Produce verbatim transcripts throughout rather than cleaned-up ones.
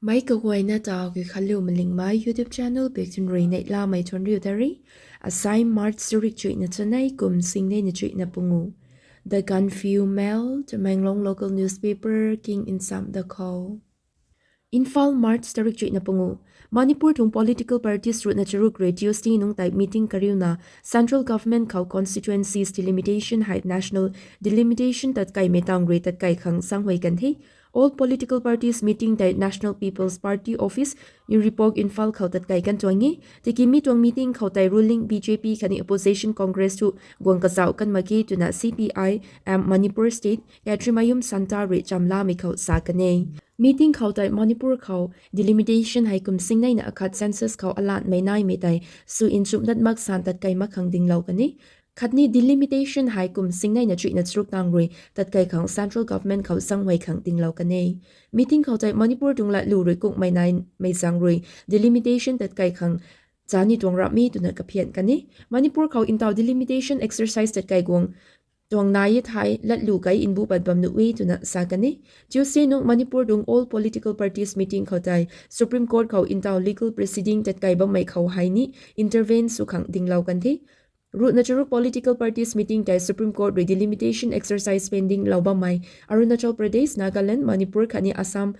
Meic kaguayna ta Guikhanliu Malingmei YouTube channel bak thun rui neihlamei thuanriu ta ri. Asai March tarik chuihna chanei kum singneina chuihna pungu. The Gaanphiu Mail, Tamenglong local newspaper king nsam da khou. Imphal, March tarik chuihna pungu. Manipur tuang political parties ruhna charuk rui Tuesday nungc tei meeting kariuna central government khou constituencies delimitation hei national delimitation tatkeimei tang rui tatkai khang zaenghuay kan the. All political parties meeting tei National People's Party office Uripok, Imphal khou tatkai kan tuang e. Tiki mi tuang meeting khou tei ruling B J P khatni opposition Congress thu guang kazauh kan mak ge twna C P I M Manipur State Katrimayum Santa rui chamlamei khou sa kan e. Meeting khou tei Manipur khou delimitation hei kum singneina akhat census khou alatmei naimei tei sw nchumh dat mak san tatkai mak khang dinglou kan e. Khatni delimitation hei kum singneina chuihna charuk tang rui tatkai khang central government khou zaenghuay khang dinglou kan e. Meeting khou tei Manipur tuang latlu rui kukmei naimei zaeng rui delimitation tatkai khang chani tuang ramh e twna kaphian kan e. Manipur khou ntaw delimitation exercise tatkai guang tuang nai e thei latlu kai mbu pat bam nuh e twna sa kan e. Tuesday nungc Manipur tuang all political parties meeting khou tei Supreme Court khou ntaw legal proceeding tatkai bammei khou hei ni intervene sw khang dinglou kan the. Ruhna charuk political parties meeting tei Supreme Court rui delimitation exercise pending lou bammei Arunachal Pradesh, Nagaland, Manipur khatni Assam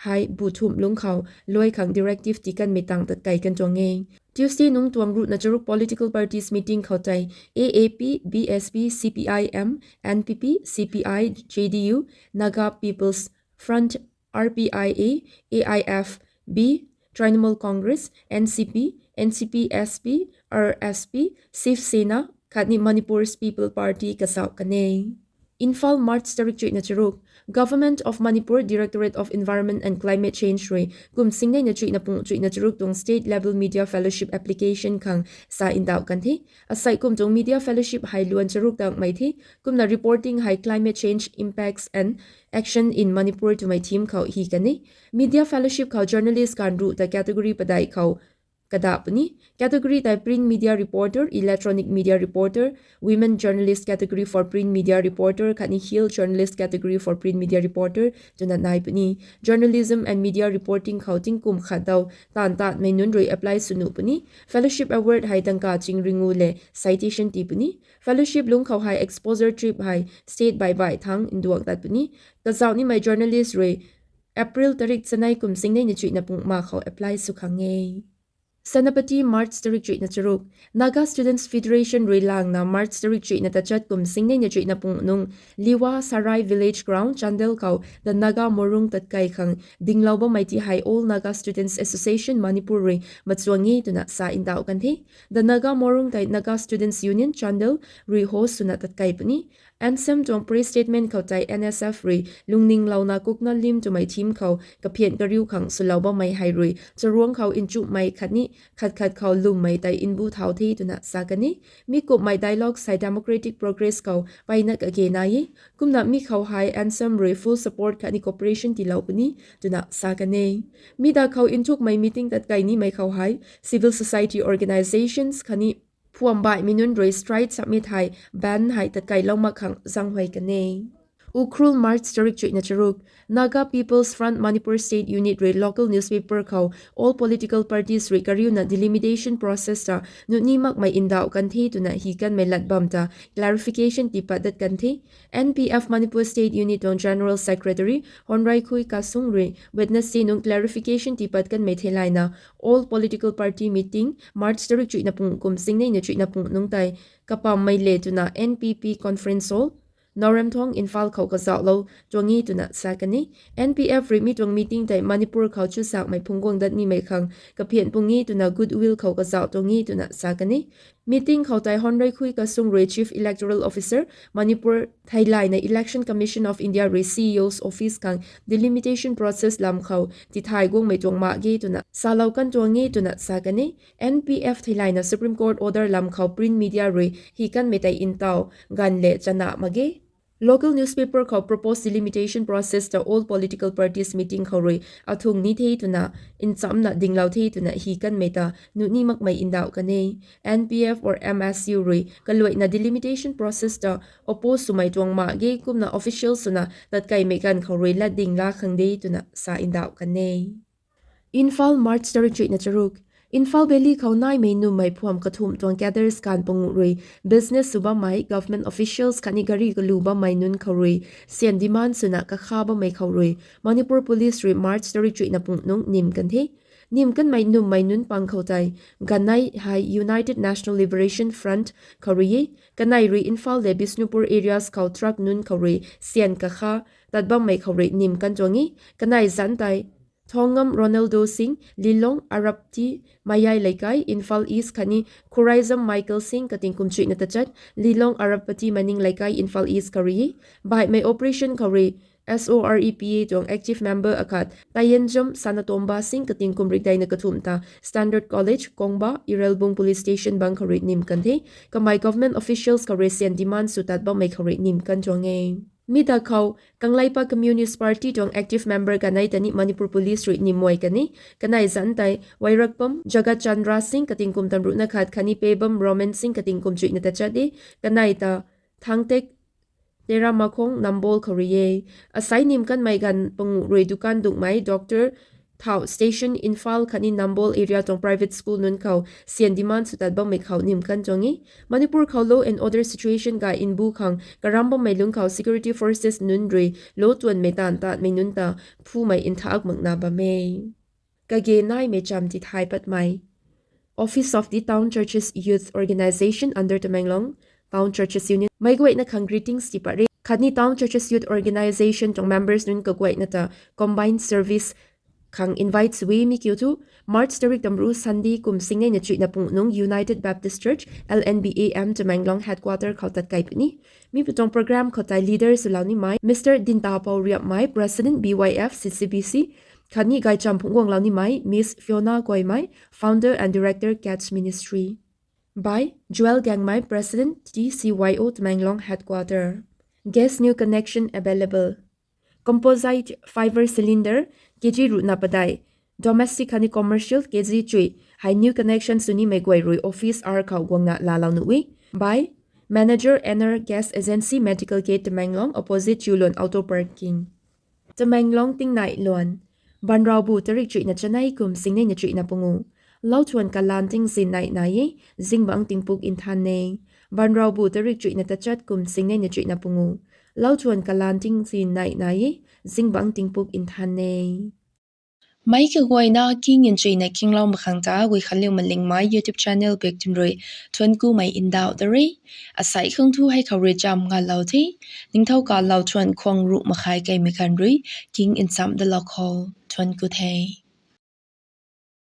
hei bu thumh lungc khou luai khang directive tii kanmei tang tatkai kan tuang e. Tuesday nungc tuang ruhna charuk political parties meeting khou tei A A P, B S P, C P I M, N P P, C P I, J D U, Naga People's Front, R P I A, A I F B, Trinamool Congress, N C P, N C P S P, R S P, Shiv Sena khatni Manipur's People Party kazauh kan e. Imphal, March tarik chuihna charuk. Government of Manipur Directorate of Environment and Climate Change rui kum singneina chuihna pung chuihna charuk tuang state level media fellowship application khang sa ndauh kan the. Asei kum tuang media fellowship hei luan charuk tangmei the. Kumna reporting hei climate change impacts and action in Manipur twmei theme khou hi kan e. Media fellowship khou journalist ganv ruh ta category padeih khou kadah puni. Category tei print media reporter, electronic media reporter, women journalist category for print media reporter khatni hill journalist category for print media reporter twna nai puni. Journalism and media reporting khou tingkum khat dau taanv tatmei nunc rui apply sw nuh puni. Fellowship award hei dangka ching ringu le citation tii puni. Fellowship lungc khou hei exposure trip hei state baih baih thangc nduang tat puni. Kazauh nimei journalist rui April tarik chanei kum singneina chuihna pung ma khou apply sw khang e. Senapati, March tarik chuihna charuk. Naga Students Federation rui langna March tarik chuihna tachat kum singneina chuihna pung nungc Liwa Sarai Village Ground, Chandel khou The Naga Morung tatkai khang dinglou bammei ti hei All Naga Students Association Manipur rui machuang e twna sa ndauh kan the. The Naga Morung tei Naga Students Union Chandel rui host swna tatkai puni. Ansem tuang press statement khou tei N S F rui lungninglouna kukna lim twmei theme khou kaphian kariu khang swlou bammei hei rui charuangc khou nchumhmei khatni khat khat khou lwmmei tei mbu thau the twna sa kan e. Mi kumhmei dialogue sei democratic progress khou mpeyna kage nai e. Kumna mi khou hei Ansem rui full support khatni cooperation tiilou puni twna sa kan e. Mi da khou nthukmei meeting tatkai nimei khou hei civil society organisations khatni phuam baihmei nunc rui strike submit hei ban hei tatkailou mak khang zaenghuay kan e. Ukhrul, March tarik chuihna charuk. Naga People's Front Manipur State Unit rui local newspaper khou all political parties rui kariuna delimitation process ta nuhni makmei ndauh kan the twna hi kanmei lat bam ta clarification tiipat dat kan the. N P F Manipur State Unit tuang General Secretary Honreikhui Kasung rui Wednesday nungc clarification tiipat kanmei theilayna all political party meeting March tarik chuihna pung kum singneina chuihna pung nungc tei kapammei le twna N P P Conference Hall, Naoremthong, Imphal khou kazauhlou tuang e twna sa kan e. N P F rui mi tuang meeting tei Manipur khou chuzaenghmei phungc guang dat nimei khang kaphian pung e twna goodwill khou kazauh tuang e twna sa kan e. Meeting khou tei Honreikhui Kasung rui Chief Electoral Officer Manipur theilayna Election Commission of India rui C E O's office khang delimitation process lam khou tithay guangmei tuang mak ge twna salou kan tuang e twna sa kan e. N P F theilayna Supreme Court order lam khou print media rui hi kanmei tei ntaw ganv le chana mak ge. Local newspaper khou proposed delimitation process ta all political parties meeting khou rui athung ni the twna nchamna dinglou the twna hi kanmei ta nuhni makmei ndauh kan e. N P F or M S U rui kaluaina delimitation process ta oppose swmei tuang mak ge kumna official swna tatkeimei ganv khou rui latding la khang de twna sa ndauh kan e. Imphal, March tarik chuihna charuk. Imphal Valley khou naimei nummei phuam kathumh tuang cadres ganv panguh rui business sw bammei, government officials khatni gari kalu bammei nunc khou rui syan demand swna kakha bammei khou rui Manipur Police rui March tarik chuihna pung nungc nim kan the. Nim kanmei nummei nunc pang khou tei ganei hei United National Liberation Front khou rui e. Kanei rui Imphal le Bishnupur areas khou truck nunc khou rui syan kakha tat bammei khou rui nim kan tuang e. Kanei zanc tei Thongam Ronaldo Singh, Lilong Arapti Mayai Leikai, Imphal East khatni Khuraizam Michael Singh katingkum chuihna tachat, Lilong Arapati Maning Leikai, Imphal East khou rui e. Baihmei operation khou rui S O R E P A tuang active member akhat Tayenjam Sanatomba Singh katingkum rikdeina kathumh ta Standard College, Kongba, Irelbung Police Station bang khou rui nim kan the. Kamei government officials khou rui syan demand sw tat bammei khou rui nim kan tuang e. Mi ta khou Kangleipak Communist Party tuang active member kanei ta ni Manipur Police rui nimmei kan e. Kanei zanc tei Wairakpam Jagat Chandra Singh katingkum tamruhna khat khatni Pebam Roman Singh katingkum chuihna tachat e. Kanei ta Thangtek Teramakhong Nambol khou rui e. Asei nim kanmei ganv panguh rui dukan dungmei Doctor Thau Station, Imphal khatni Nambol area tuang private school nunc khou syan demand sw tat bammei khou nim kan tuang e. Manipur khou law and order situation gay mbu khang karam bammei lungc khou security forces nunc rui law tuanmei taanv tatmei nunc ta phumei nthak makna bam e. Kage naimei cham tithay patmei. Office of the Town Churches Youth Organisation under Tamenglong Town Churches Union meic guayna khang greetings tii pat re. Khatni Town Churches Youth Organisation tuang members nunc kaguayna ta combined service khang invite sw e. Mi kiu thu March tarik tamru Sunday kum singneina chuihna pung nungc United Baptist Church, L N B A M Tamenglong headquarter khou tat kai puni. Mi pu tuang program khou tei leader swlou nimei Mister Dintapou Riapmei, President B Y F C C B C, khatni gaycham phungc guanglou nimei Miss Fiona Koimei, Founder and Director, Catch Ministry. By Joel Gangmei, President, T C Y O Tamenglong Headquarter. Guest new connection available. Composite fiber cylinder K G ruhna padeih, domestic khatni commercial K G chuih hei new connection sw nimei guay rui office hour khou guangna laalou nuh e. By Manager, N R Gas Agency, Medical Gate, Tamenglong, opposite Chulon Auto Parking. Tamenglong tingnai luan. Banraubu tarik chuihna chanei kum singneina chuihna pungu. Lauthuan kalan tingzin nai nai e, zingbangc tingpuk nthan e. Banraubu tarik chuihna tachat kum singneina chuihna pungu. Lauthuan kalan tingzin nai nai e, zingbangc tingpuk nthan e. Meic kaguayna king nchuina kinglou makhang ta Guikhanliu Malingmei YouTube channel bik twn rui thuanc kumei ndauh da re. Asei khang thu hei khou rui cham ngalou the. Ningthou kalou thuan khwang ruh makhai keimei khan rui king nchamh dalou khou thuanc ku the.